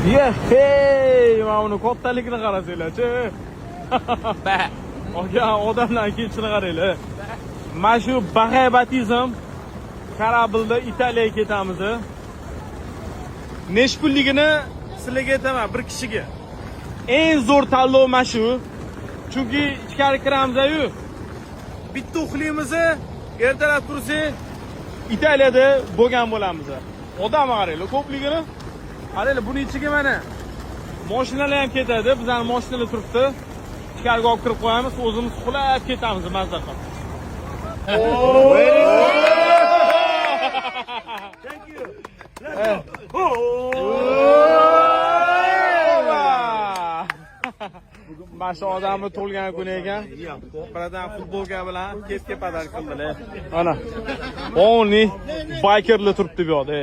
Ye, hey, mana uni kattaligini qarasanglar-chi. Aka, odamlar kelishini qaranglar. Mana shu bahaybatizm корабль da Italiyaga ketamiz. Nech pulligini sizlarga aytaman bir kishiga. Eng zo'r tanlov mana shu. Chunki ichkari kiramiz-yu. Bitta uxlaymiz, ertalab tursak Italiyada bo'lgan bo'lamiz. Odam qaranglar ko'pligini. Qaranglar, buni ichiga mana mashinalar ham ketadi. Bizani mashinalar turibdi. Ichkariga olib kirib qo'yamiz, o'zimiz uxlab ketamiz mazza qilib. Thank you. Let's go. Oba! Mana shu odamni tug'ilgan kuni ekan. Братан futbolka bilan kepka подарок qildilar. Mana. Полный байкер lar turibdi bu yoqda.